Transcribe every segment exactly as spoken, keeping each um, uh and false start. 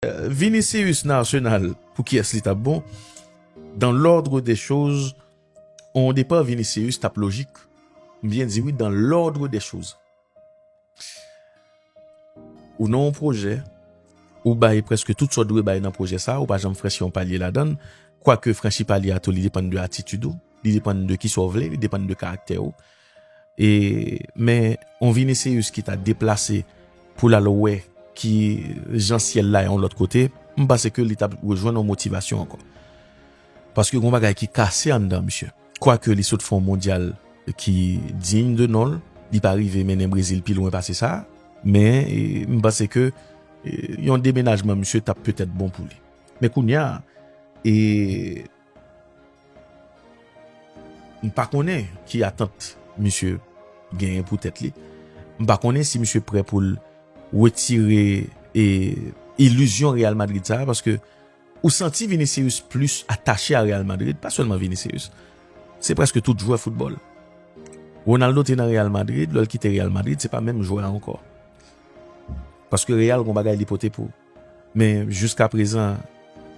Vinicius nan Arsenal, pou kiyès li t ap bon? Dans l'ordre des choses, on départ Vinicius t ap lojik. M byen di wi, dans l'ordre des choses. Ou nan yon pwojè, ou bay prèske tout sa w dwe bay nan pwojè sa, ou pa janm franchi yon palye ladan l. Kwake franchi palye a tou, li depann de atitid ou, li depann de kisa w vle, li depann de karaktè ou. E, men, yon Vinicius ki ta deplase pou l al wè ki jan syèl la yon lòt kote, m panse ke li t ap rejwenn yon motivasyon ankò. Paske gen yon bagay ki kase anndan misye. Kwake li sot fè yon mondyal ki diy de non l, li pa rive mennen Brezil pi lwen pase sa, men, e, m panse ke, e, yon demenajman misye t ap petèt bon pou li. Men kounye a, e, m pa konnen ki atant misye genyen pou tèt li. M pa konnen si misye prè pou l retire, e, ilizyon Real Madrid sa a, paske ou santi Vinicius plis atache a Real Madrid, pa sèlman Vinicius. Se prèske tout jwè foutbòl. Ronaldo te nan Real Madrid, lè l kite Real Madrid, se pa menm jwè a ankò. Paske Real gon bagay li pote pou. Men jiska prezan,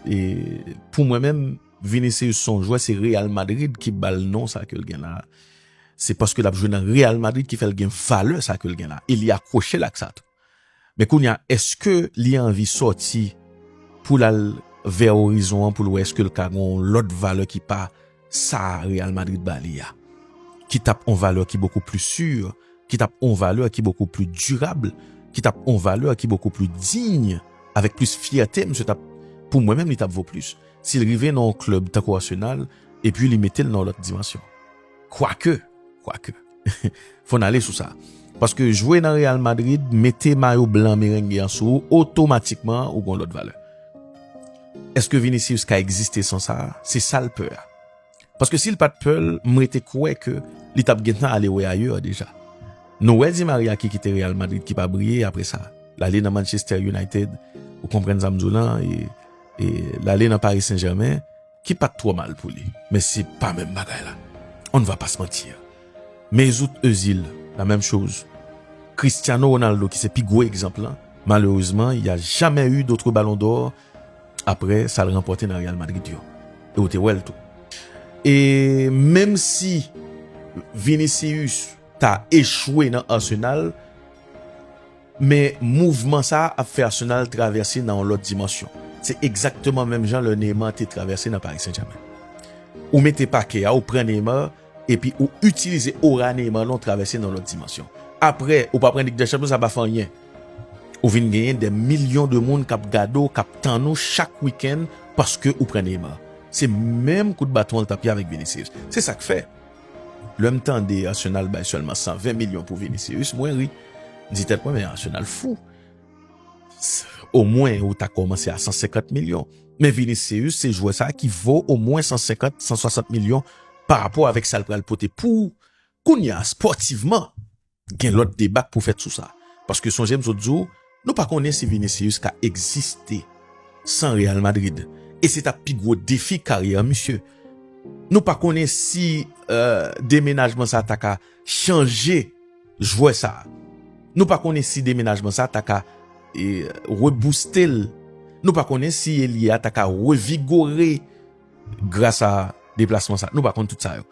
e, pou mwen menm, Vinicius se yon jwè, se Real Madrid ki ba l non sa ke l gen la. Se paske l ap jwe nan Real Madrid ki fè l gen valè sa ke l gen la. E li akwoche l ak sa tou. Men kounye a, èske li anvi sòti pou l al vè orizon an, pou l wè èske l ka gen yon lòt valè ki pa sa Real Madrid ba li a? Ki t ap yon valè ki bokou pli si, ki t ap yon valè ki bokou pli dirab, ki t ap yon valè ki bokou pli diy, avèk plis fyète, misye t ap, pou mwen menm, li t ap vo plis. Si l rive nan yon klèb tankou Arsenal, epi li mete l nan yon lòt dimansyon. Kwake, kwake. Fò n ale sou sa. Paske jwe nan Real Madrid, mete mayo blan merenge an sou ou, otomatikman, ou gen yon lòt valè. Èske Vinicius ka egziste san sa? Se sa l pè a. Paske si l pa t pè l, m rete kwè ke li t ap gentan ale wè ayè deja. Nou wè Di Maria ki kite Real Madrid ki pa briye apre sa. L ale nan Manchester United, ou konprann sa m di w lan, e, e l ale nan Paris Saint-Germain, ki pa t twò mal pou li. Men se pa menm bagay la. On ne va pas se mentir. Mesut Özil, la menm choz. Cristiano Ronaldo, ki se pi gwo egzanp lan, malheureusement, il y a jamais eu d'autres ballons d'or apre sa l ranpòte nan Real Madrid yo. E ou te wè l tou. E menm si Vinicius ta echwe nan Arsenal, men mouvman sa a ap fè Arsenal travèse nan yon lòt dimansyon. Se egzakteman menm jan lè Neymar te travèse nan Paris Saint-Germain. Ou mete pake a, ou pran Neymar, epi ou itilize ora Neymar lan, ou travèse nan lòt dimansyon. Apre, ou pa pran Lig dè Chanpyon, sa pa fè anyen. Ou vin genyen dè milyon de moun k ap gade w, k ap tann ou chak wikenn paske ou pran Neymar. Se menm kout baton an l t ap ye avèk Vinicius. Se sa k fè, lè m tande Arsenal bay sèlman san ven milyon pou Vinicius, mwen ri. M di tèt mwen, men Arsenal fou. S-, omwen ou ta kòmanse a san senkant milyon. Men Vinicius, se jwè sa ki vo omwen san senkant, san swasant milyon pa rapò avèk sa l pral pote pou ou. Kounye a, spòtivman, gen lòt deba k pou fèt sou sa. Paske sonje m sot di w, nou pa konnen si Vinicius ka egziste san Real Madrid. E se t ap pi gwo defi karyè misye. Nou pa konnen si, euh, demenajman sa ta ka chanje jwè sa. Nou pa konnen si demenajman sa ta ka, e, rebouste l. Nou pa konnen si elye a ta ka revigore gras a deplasman sa. Nou pa konn tout sa yo.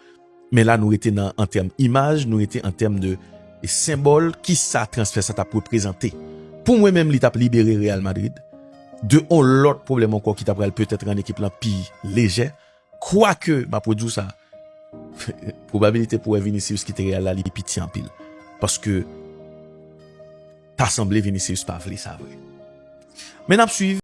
Men la, nou rete nan, an tèm imaj, nou rete an tèm de senbòl, kisa transfè sa t ap reprezante. Pou mwen menm, li t ap libere Real Madrid de yon lòt pwoblèm ankò ki ta pral petèt rann ekip lan pi lejè. Kwake, m ap redi w sa, pwobabilite pou wè Vinicius kite Real la, li piti anpil. Paske ta sanble Vinicius pa vle sa vre. Men n ap swiv.